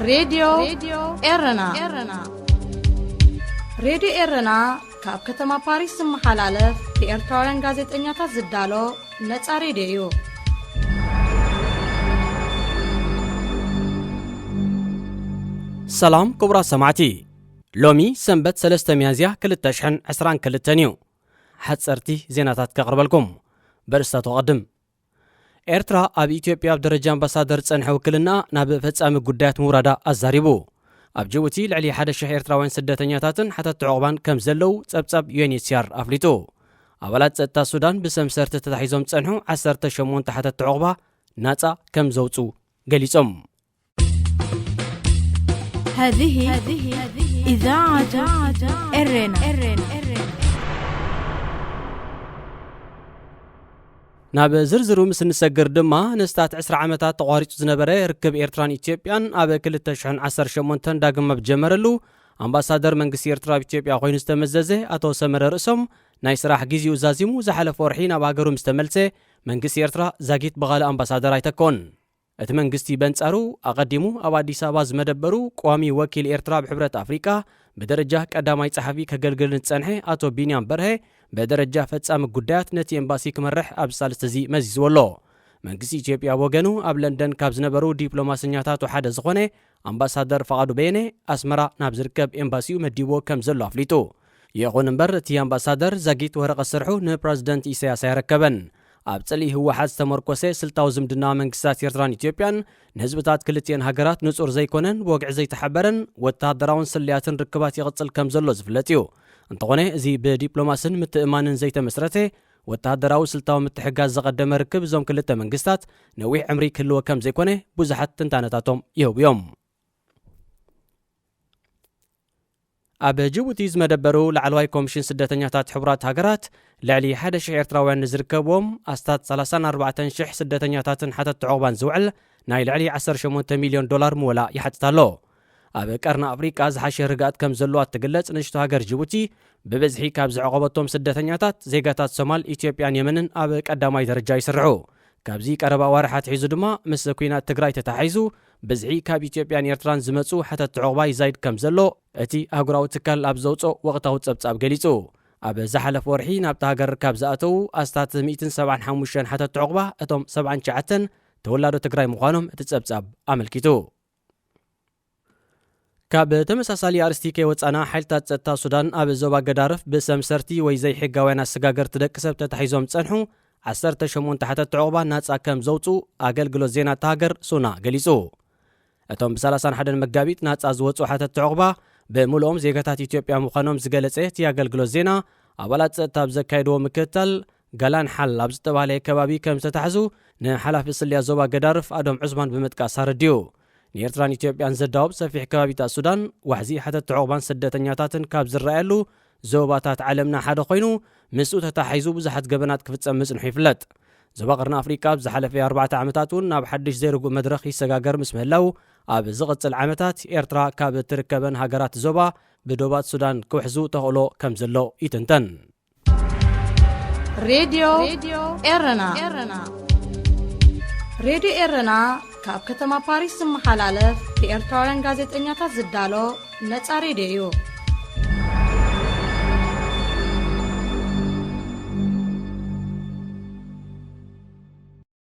ሬድዮ ኤረና። ሬድዮ ኤረና ካብ ከተማ ፓሪስ ዝመሓላለፍ ብኤርትራውያን ጋዜጠኛታት ዝዳሎ ነጻ ሬድዮ እዩ። ሰላም ክቡራት ሰማዕቲ፣ ሎሚ ሰንበት ሰለስተ ሚያዝያ ክልተ ሽሕን ዕስራን ክልተን እዩ። ሓጸርቲ ዜናታት ከቕርበልኩም። በርእስታቱ ኣቐድም። ኤርትራ ኣብ ኢትዮጵያ ኣብ ደረጃ ኣምባሳደር ጸንሐ ውክልና ናብ ፈጻሚ ጉዳያት ምውራዳ ኣዛሪቡ። ኣብ ጅቡቲ ልዕሊ ሓደ ሽሕ ኤርትራውያን ስደተኛታትን ሓተቲ ዑቕባን ከም ዘለዉ ጸብጻብ ዩ ኤን ኤች ሲ ኣር ኣፍሊጡ። ኣባላት ጸጥታ ሱዳን ብሰምሰርቲ ተታሒዞም ጸንሑ ዓሰርተ ሸሞንተ ሓተቲ ዑቕባ ናጻ ከም ዘውጹ ገሊጾም። هذه إذاعة إرنا. ናብ ዝርዝሩ ምስ እንሰግር ድማ፣ ንስታት ዕስራ ዓመታት ተቋሪጹ ዝነበረ ርክብ ኤርትራን ኢትዮጵያን ኣብ ክልተ ሽሕን ዓሰርተ ሸሞንተን ዳግም ኣብ ጀመረሉ፣ ኣምባሳደር መንግስቲ ኤርትራ ኣብ ኢትዮጵያ ኮይኑ ዝተመዘዘ ኣቶ ሰመረ ርእሶም፣ ናይ ስራሕ ግዜኡ ዛዚሙ ዝሓለፈ ወርሒ ናብ ሃገሩ ምስ ተመልሰ፣ መንግስቲ ኤርትራ ዛጊት ብኻልእ ኣምባሳደር ኣይተኮን። እቲ መንግስቲ በንጻሩ፣ ኣቐዲሙ ኣብ ኣዲስ ኣበባ ዝመደበሩ ቋሚ ወኪል ኤርትራ ኣብ ሕብረት ኣፍሪቃ፣ ብደረጃ ቀዳማይ ጸሓፊ ከገልግል ዝጸንሐ ኣቶ ቢንያም በርሀ፣ ብደረጃ ፈጻሚ ጉዳያት ነቲ ኤምባሲ ክመርሕ ኣብ ሳልስቲ እዚ መዚዝዎ ኣሎ። መንግስቲ ኢትዮጵያ ወገኑ፣ ኣብ ለንደን ካብ ዝነበሩ ዲፕሎማሰኛታቱ ሓደ ዝኾነ ኣምባሳደር ፍቓዱ በየነ፣ ኣስመራ ናብ ዝርከብ ኤምባሲኡ መዲብዎ ከም ዘሎ ኣፍሊጡ። ይኹን እምበር፣ እቲ ኣምባሳደር ዛጊት ወረቐት ስርሑ ንፕረዚደንት ኢሳያስ ኣየረከበን። ኣብ ጽልኢ ህወሓት ዝተመርኮሰ ስልታዊ ዝምድና መንግስታት ኤርትራን ኢትዮጵያን፣ ንህዝብታት ክልቲኤን ሃገራት ንጹር ዘይኮነን፣ ብወግዒ ዘይተሓበረን፣ ወተሃደራውን ስለያትን ርክባት ይቕጽል ከም ዘሎ ዝፍለጥ እዩ። እንተኾነ፣ እዚ ብዲፕሎማስን ምትእማንን ዘይተመስረተ ወተሃደራዊ ስልታዊ ምትሕጋዝ ዘቐደመ ርክብ እዞም ክልተ መንግስታት ነዊሕ ዕምሪ ክህልዎ ከም ዘይኮነ ብዙሓት ትንታነታቶም ይህቡ እዮም። ኣብ ጅቡቲ ዝመደበሩ ላዕለዋይ ኮሚሽን ስደተኛታት ሕቡራት ሃገራት፣ ልዕሊ ሓደ ሽሕ ኤርትራውያን ንዝርከብዎም ኣስታት ሰላሳን ኣርባዕተን ሽሕ ስደተኛታትን ሓተቲ ዑቕባን ዝውዕል ናይ ልዕሊ ዓሰርተ ሸሞንተ ሚልዮን ዶላር ምወላ ይሓትት ኣሎ። ኣብ ቀርኒ ኣፍሪቃ ዝሓሸ ርግኣት ከም ዘለዋ እትግለጽ ንእሽቶ ሃገር ጅቡቲ፣ ብብዝሒ ካብ ዘዕቆበቶም ስደተኛታት፣ ዜጋታት ሶማል፣ ኢትዮጵያን የመንን ኣብ ቀዳማይ ደረጃ ይስርዑ። ካብዚ ቀረባ ኣዋርሕ ኣትሒዙ ድማ፣ ምስ ኲናት ትግራይ ተተሓሒዙ፣ ብዝሒ ካብ ኢትዮጵያን ኤርትራን ዝመጹ ሓተቲ ዑቕባ ይዛይድ ከም ዘሎ፣ እቲ ኣህጉራዊ ትካል ኣብ ዘውጽኦ ወቕታዊ ጸብጻብ ገሊጹ። ኣብ ዝሓለፈ ወርሒ ናብታ ሃገር ካብ ዝኣተዉ ኣስታት ሚእትን ሰብዓን ሓሙሽተን ሓተቲ ዑቕባ፣ እቶም ሰብዓን ትሽዓተን ተወላዶ ትግራይ ምዃኖም እቲ ጸብጻብ ኣመልኪቱ። ካብ ተመሳሳሊ ኣርእስቲ ከይወጻና፣ ሓይልታት ጸጥታ ሱዳን ኣብ ዞባ ገዳርፍ ብሰምሰርቲ ወይ ዘይሕጋውያን ኣሰጋገርቲ ደቂ ሰብ ተታሒዞም ዝጸንሑ ዓሰርተ ሸሞንተ ሓተቲ ዑቕባ ናጻ ከም ዘውጽኡ ኣገልግሎት ዜና እታ ሃገር ሱና ገሊጹ። እቶም ብሰላሳን ሓደን መጋቢት ናጻ ዝወጹ ሓተቲ ዑቕባ ብምሉኦም ዜጋታት ኢትዮጵያ ምዃኖም ዝገለጸ እቲ ኣገልግሎት ዜና፣ ኣባላት ጸጥታ ኣብ ዘካየድዎ ምክትታል፣ ጋላን ሓል ኣብ ዝተባህለ ከባቢ ከም ዝተታሕዙ ንሓላፊ ስልያ ዞባ ገዳርፍ ኣዶም ዑስማን ብምጥቃስ ኣረዲኡ። ንኤርትራን ኢትዮጵያን ዘዳውብ ሰፊሕ ከባቢታት ሱዳን፣ ዋሕዚ ሓተቲ ዑቕባን ስደተኛታትን ካብ ዝረኣየሉ ዞባታት ዓለምና ሓደ ኮይኑ፣ ምስኡ ተታሒዙ ብዙሓት ገበናት ክፍጸም ምጽንሑ ይፍለጥ። ዞባ ቀርኒ ኣፍሪቃ ኣብ ዝሓለፈ ኣርባዕተ ዓመታት እውን ናብ ሓድሽ ዘይርጉእ መድረኽ ይሰጋገር ምስ ምህላው፣ ኣብ ዝቕጽል ዓመታት ኤርትራ ካብ እትርከበን ሃገራት ዞባ ብዶባት ሱዳን ክውሕዙ ተኽእሎ ከም ዘሎ ይትንተን። ሬድዮ ኤረና። ሬድዮ ኤረና ካብ ከተማ ፓሪስ ዝመሓላለፍ ብኤርትራውያን ጋዜጠኛታት ዝዳሎ ነጻ ሬድዮ እዩ።